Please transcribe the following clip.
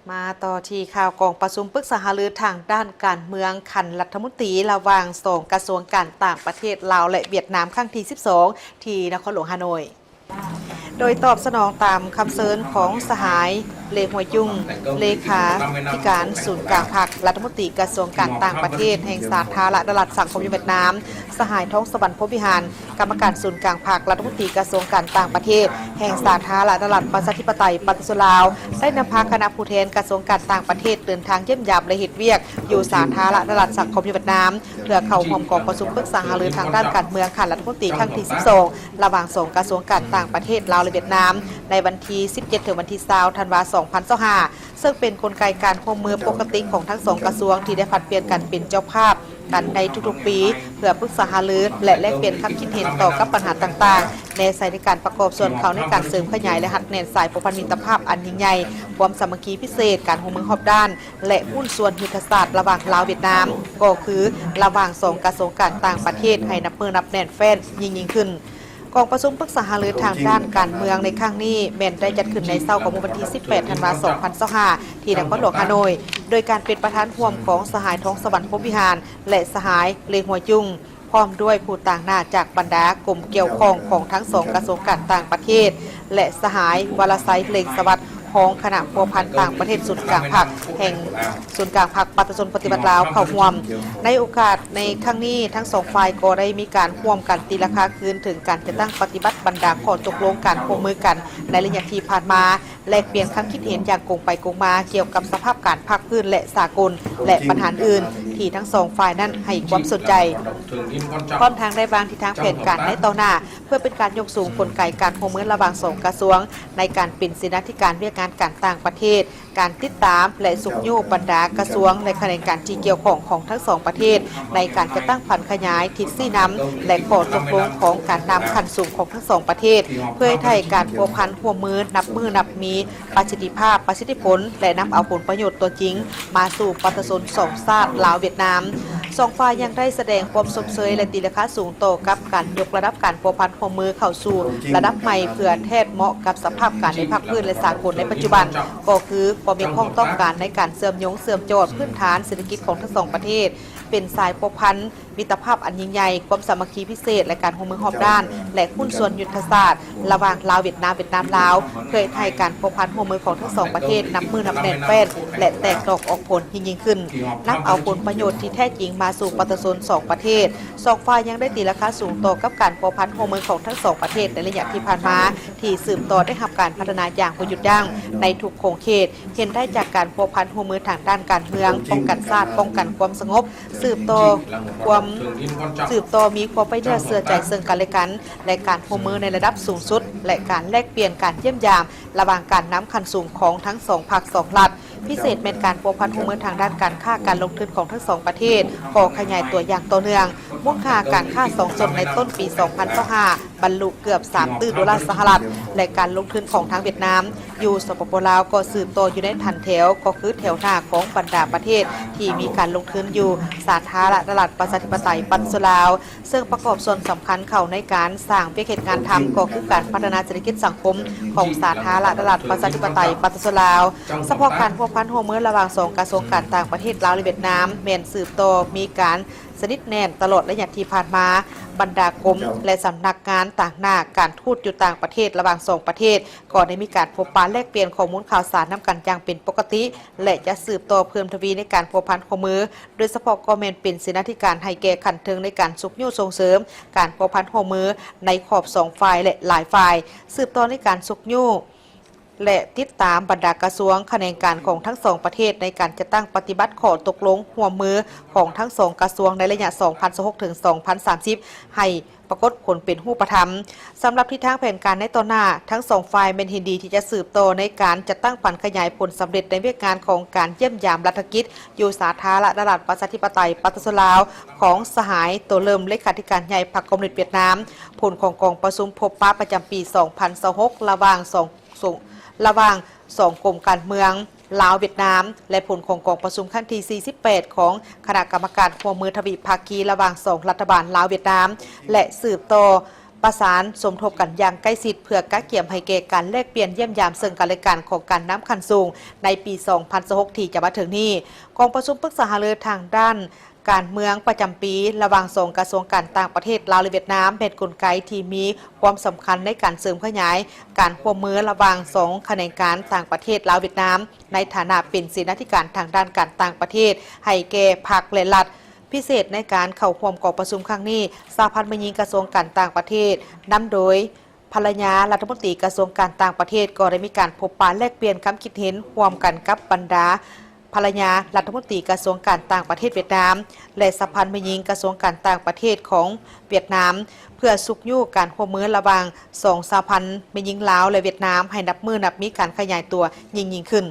ມາຕໍ່ທີ່ຂ່າວກອງປະຊຸມປຶກສາຫາລືທາງດ້ານການເມືອງຂັ້ນລັດຖະມົນຕີ ລະຫວ່າງສອງກະຊວງການຕ່າງປະເທດລາວ ແລະ ຫວຽດນາມ ຄັ້ງທີສິບສອງ ທີ່ນະຄອນຫຼວງຮາໂນ້ຍ. ໂດຍຕອບສະໜອງຕາມຄຳເຊີນຂອງສະຫາຍ ເລ ຮວຍຈຸງ ເລຂາທິການສູນກາງພັກ, ລັດຖະມົນຕີກະຊວງການຕ່າງປະເທດແຫ່ງສາທາລະນະລັດສັງຄົມນິຍົມຫວຽດນາມ, ສະຫາຍ ທອງສະຫວັນ ພົມວິຫານ ກຳມະການສູນກາງພັກ, ລັດຖະມົນຕີກະຊວງການຕ່າງປະເທດແຫ່ງສາທາລະນະລັດປະຊາທິປະໄຕປະຊາຊົນລາວ ໄດ້ນຳພາຄະນະຜູ້ແທນກະຊວງການຕ່າງປະເທດເດີນທາງຢ້ຽມຢາມ ແລະ ເຮັດວຽກຢູ່ສາທາລະນະລັດສັງຄົມນິຍົມຫວຽດນາມ ເພື່ອເຂົ້າຮ່ວມກອງປະຊຸມປຶກສາຫາລືທາງດ້ານການເມືອງຂັ້ນລັດຖະມົນຕີຄັ້ງທີສິບສອງ ລະຫວ່າງສອງກະຊວງການຕ່າງປະເທດລາວ ແລະ ຫວຽດນາມ ໃນວັນທີສິບເຈັດ ເຖິງວັນທີຊາວ ທັນວາ ສອງພັນຊາວຫ້າ ເຊິ່ງເປັນກົນໄກການຮ່ວມມືປົກກະຕິຂອງທັງສອງກະຊວງທີ່ໄດ້ຜັດປ່ຽນກັນເປັນເຈົ້າພາບ ກັນໃນທຸກໆປີ ເພື່ອປຶກສາຫາລື ແລະ ແລກປ່ຽນຄຳຄິດເຫັນຕໍ່ກັບບັນຫາຕ່າງໆ ແນໃສ່ໃນການປະກອບສ່ວນເຂົ້າໃນການເສີມຂະຫຍາຍ ແລະ ຮັດແໜ້ນສາຍພົວພັນມິດຕະພາບອັນຍິ່ງໃຫຍ່, ຄວາມສາມັກຄີພິເສດ, ການຮ່ວມມືຮອບດ້ານ ແລະ ຫຸ້ນສ່ວນຍຸດທະສາດລະຫວ່າງລາວ-ຫວຽດນາມ, ກໍຄືລະຫວ່າງສອງກະຊວງການຕ່າງປະເທດ ໃຫ້ນັບມື້ນັບແໜ້ນແຟ້ນຍິ່ງໆຂຶ້ນ. ກອງປະຊຸມປຶກສາຫາລືທາງດ້ານການເມືອງໃນຄັ້ງນີ້ ແມ່ນໄດ້ຈັດຂຶ້ນໃນເຊົ້າຂອງມື້ວັນທີສິບແປດ ທັນວາ ສອງພັນຊາວຫ້າ ທີ່ນະຄອນຫຼວງຮາໂນ້ຍ ໂດຍການເປັນປະທານຮ່ວມຂອງສະຫາຍ ທອງສະຫວັນ ພົມວິຫານ ແລະ ສະຫາຍ ເລ ຮວຍຈຸງ ພ້ອມດ້ວຍຜູ້ຕາງໜ້າຈາກບັນດາກົມກ່ຽວຂ້ອງຂອງທັງສອງກະຊວງການຕ່າງປະເທດ ແລະ ສະຫາຍ ວະລະໄຊ ເລັງສະຫວັດ ຮອງຄະນະພົວພັນຕ່າງປະເທດສູນກາງພັກແຫ່ງ ສູນກາງພັກປະຊາຊົນປະຕິວັດລາວເຂົ້າຮ່ວມ. ໃນໂອກາດໃນຄັ້ງນີ້ ທັງສອງຝ່າຍກໍໄດ້ມີການຮ່ວມກັນຕີລາຄາຄືນເຖິງການຈັດຕັ້ງປະຕິບັດບັນດາຂໍ້ຕົກລົງການຮ່ວມມືກັນໃນໄລຍະທີ່ຜ່ານມາ, ແລກປ່ຽນຄຳຄິດເຫັນຢ່າງກົງໄປກົງມາກ່ຽວກັບສະພາບການພາກພື້ນ ແລະ ສາກົນ ແລະ ບັນຫາອື່ນທີ່ທັງສອງຝ່າຍນັ້ນໃຫ້ຄວາມສົນໃຈ, ພ້ອມທັງໄດ້ວາງທິດທາງແຜນການໃນຕໍ່ໜ້າ ເພື່ອເປັນການຍົກສູງກົນໄກການຮ່ວມມືລະຫວ່າງສອງກະຊວງ ໃນການເປັນເສນາທິການວຽກງານການຕ່າງປະເທດ, ການຕິດຕາມ ແລະ ຊຸກຍູ້ບັນດາກະຊວງ ແລະ ຂະແໜງການທີ່ກ່ຽວຂ້ອງຂອງທັງສອງປະເທດ ໃນການຈັດຕັ້ງຜັນຂະຫຍາຍທິດຊີ້ນຳ ແລະ ຂໍ້ຕົກລົງຂອງການນຳຂັ້ນສູງຂອງທັງສອງປະເທດ ເພື່ອເຮັດໃຫ້ການພົວພັນຮ່ວມມືນັບມື້ນັບມີປະສິດທິພາບ, ປະສິດທິຜົນ ແລະ ນຳເອົາຜົນປະໂຫຍດຕົວຈິງມາສູ່ປະຊາຊົນສອງຊາດ ລາວ-ຫວຽດນາມ. ສອງຝ່າຍຍັງໄດ້ສະແດງຄວາມຊົມເຊີຍ ແລະ ຕີລາຄາສູງຕໍ່ກັບການຍົກລະດັບການພົວພັນຮ່ວມມືເຂົ້າສູ່ລະດັບໃໝ່ ເພື່ອແທດເໝາະກັບສະພາບການໃນພາກພື້ນ ແລະ ສາກົນໃນປັດຈຸບັນ ກໍຄືຄວາມຮຽກຮ້ອງຕ້ອງການໃນການເຊື່ອມໂຍງເຊື່ອມຈອດພື້ນຖານເສດຖະກິດຂອງທັງສອງປະເທດ ເປັນສາຍພົວພັນມິດຕະພາບອັນຍິ່ງໃຫຍ່, ຄວາມສາມັກຄີພິເສດ ແລະ ການຮ່ວມມືຮອບດ້ານ ແລະ ຫຸ້ນສ່ວນຍຸດທະສາດ ລະຫວ່າງລາວ-ຫວຽດນາມ, ຫວຽດນາມ-ລາວ ເພື່ອເຮັດໃຫ້ການພົວພັນຮ່ວມມືຂອງທັງສອງປະເທດນັບມື້ນັບແໜ້ນແຟ້ນ ແລະ ແຕກດອກອອກຜົນຍິ່ງໆຂຶ້ນ, ນຳເອົາຜົນປະໂຫຍດທີ່ແທ້ຈິງມາສູ່ປະຊາຊົນສອງປະເທດ. ສອງຝ່າຍຍັງໄດ້ຕີລາຄາສູງຕໍ່ກັບການພົວພັນຮ່ວມມືຂອງທັງສອງປະເທດໃນໄລຍະທີ່ຜ່ານມາ ທີ່ສືບຕໍ່ໄດ້ຮັບການພັດທະນາຢ່າງບໍ່ຢຸດຢັ້ງໃນທຸກຂົງເຂດ, ເຫັນໄດ້ຈາກການພົວພັນຮ່ວມມືທາງດ້ານການເມືອງ, ປ້ອງກັນຊາດ, ປ້ອງກັນຄວາມສະຫງົບ, ສືບຕໍ່ຄວາມ ສືບຕໍ່ມີຄວາມໄວ້ເນື້ອເຊື່ອໃຈເຊິ່ງກັນແລະກັນ ແລະ ການຮ່ວມມືໃນລະດັບສູງສຸດ ແລະ ການແລກປ່ຽນການຢ້ຽມຢາມລະຫວ່າງການນຳຂັ້ນສູງຂອງທັງສອງພັກສອງລັດ. ພິເສດແມ່ນການພົວພັນຮ່ວມມືທາງດ້ານການຄ້າການລົງທຶນຂອງທັງສອງປະເທດກໍຂະຫຍາຍຕົວຢ່າງຕໍ່ເນື່ອງ. ມູນຄ່າການຄ້າສອງຊົນໃນຕົ້ນປີສອງພັນຊາວຫ້າ ບັນລຸເກືອບສາມຕື້ໂດລາສະຫະລັດ ແລະ ການລົງທຶນຂອງທາງຫວຽດນາມຢູ່ ສປປ ລາວ ກໍສືບຕໍ່ຢູ່ໃນຖັນແຖວ ກໍຄືແຖວໜ້າຂອງບັນດາປະເທດທີ່ມີການລົງທຶນຢູ່ສາທາລະນະລັດປະຊາທິປະໄຕປະຊາຊົນລາວ ເຊິ່ງປະກອບສ່ວນສຳຄັນເຂົ້າໃນການສ້າງວຽກເຮັດງານທຳ ກໍຄືການພັດທະນາເສດຖະກິດສັງຄົມຂອງສາທາລະນະລັດປະຊາທິປະໄຕປະຊາຊົນລາວ. ສະເພາະການພົວພັນຮ່ວມມືລະຫວ່າງສອງກະຊວງການຕ່າງປະເທດລາວ ແລະ ຫວຽດນາມ ແມ່ນສືບຕໍ່ມີການ ສະໜິດແໜ້ນຕະຫຼອດໄລຍະທີ່ຜ່ານມາ, ບັນດາກົມ ແລະ ສຳນັກງານຕາງໜ້າການທູດຢູ່ຕ່າງປະເທດລະຫວ່າງສອງປະເທດ ກໍໄດ້ມີການພົບປະແລກປ່ຽນຂໍ້ມູນຂ່າວສານນຳກັນຢ່າງເປັນປົກກະຕິ ແລະ ຈະສືບຕໍ່ເພີ່ມທະວີໃນການພົວພັນຮ່ວມມື, ໂດຍສະເພາະກໍແມ່ນເປັນເສນາທິການໃຫ້ແກ່ຂັ້ນເທິງໃນການຊຸກຍູ້ສົ່ງເສີມການພົວພັນຮ່ວມມືໃນຂອບສອງຝ່າຍ ແລະ ຫຼາຍຝ່າຍ, ສືບຕໍ່ໃນການຊຸກຍູ້ ແລະ ຕິດຕາມບັນດາກະຊວງ, ຂະແໜງການຂອງທັງສອງປະເທດໃນການຈັດຕັ້ງປະຕິບັດຂໍ້ຕົກລົງຮ່ວມມືຂອງທັງສອງກະຊວງໃນໄລຍະສອງພັນຊາວຫົກ ເຖິງ ສອງພັນສາມສິບ ໃຫ້ປາກົດຜົນເປັນຮູບປະທຳ. ສຳລັບທິດທາງແຜນການໃນຕໍ່ໜ້າ, ທັງສອງຝ່າຍແມ່ນເຫັນດີທີ່ຈະສືບຕໍ່ໃນການຈັດຕັ້ງຜັນຂະຫຍາຍຜົນສຳເລັດໃນວຽກງານຂອງການຢ້ຽມຢາມລັດຖະກິດຢູ່ສາທາລະນະລັດປະຊາທິປະໄຕປະຊາຊົນລາວຂອງສະຫາຍ ໂຕເລີ່ມ ເລຂາທິການໃຫຍ່ພັກຄອມມູນິດຫວຽດນາມ, ຜົນຂອງກອງປະຊຸມພົບປະປະຈຳປີສອງພັນຊາວຫົກ ລະຫວ່າງສອງ ລະຫວ່າງສອງກົມການເມືອງລາວ-ຫວຽດນາມ ແລະ ຜົນຂອງກອງປະຊຸມຄັ້ງທີສີ່ສິບແປດຂອງຄະນະກຳມະການຮ່ວມມືທະວິພາຄີລະຫວ່າງສອງລັດຖະບານລາວ-ຫວຽດນາມ ແລະ ສືບຕໍ່ ປະສານສົມທົບກັນຢ່າງໃກ້ຊິດ ເພື່ອກະກຽມໃຫ້ແກ່ການແລກປ່ຽນຢ້ຽມຢາມເຊິ່ງກັນແລະກັນຂອງການນຳຂັ້ນສູງໃນປີສອງພັນຊາວຫົກທີ່ຈະມາເຖິງນີ້. ກອງປະຊຸມປຶກສາຫາລືທາງດ້ານການເມືອງປະຈຳປີລະຫວ່າງສອງກະຊວງການຕ່າງປະເທດລາວ ແລະ ຫວຽດນາມ ແມ່ນກົນໄກທີ່ມີຄວາມສຳຄັນໃນການເສີມຂະຫຍາຍການຮ່ວມມືລະຫວ່າງສອງຂະແໜງການຕ່າງປະເທດລາວ-ຫວຽດນາມ ໃນຖານະເປັນເສນາທິການທາງດ້ານການຕ່າງປະເທດໃຫ້ແກ່ພັກ ແລະ ລັດ. ພິເສດໃນການເຂົ້າຮ່ວມກອງປະຊຸມຄັ້ງນີ້, ສະຫະພັນແມ່ຍິງກະຊວງການຕ່າງປະເທດ ນຳໂດຍ ພັນລະຍາລັດຖະມົນຕີກະຊວງການຕ່າງປະເທດ ກໍໄດ້ມີການພົບປະແລກປ່ຽນຄຳຄິດເຫັນຮ່ວມກັນກັບບັນດາພັນລະຍາລັດຖະມົນຕີກະຊວງການຕ່າງປະເທດຫວຽດນາມ ແລະ ສະຫະພັນແມ່ຍິງກະຊວງການຕ່າງປະເທດຂອງຫວຽດນາມ ເພື່ອຊຸກຍູ້ການຮ່ວມມືລະຫວ່າງສອງສະຫະພັນແມ່ຍິງລາວ ແລະ ຫວຽດນາມ ໃຫ້ນັບມື້ນັບມີການຂະຫຍາຍຕົວຍິ່ງໆຂຶ້ນ.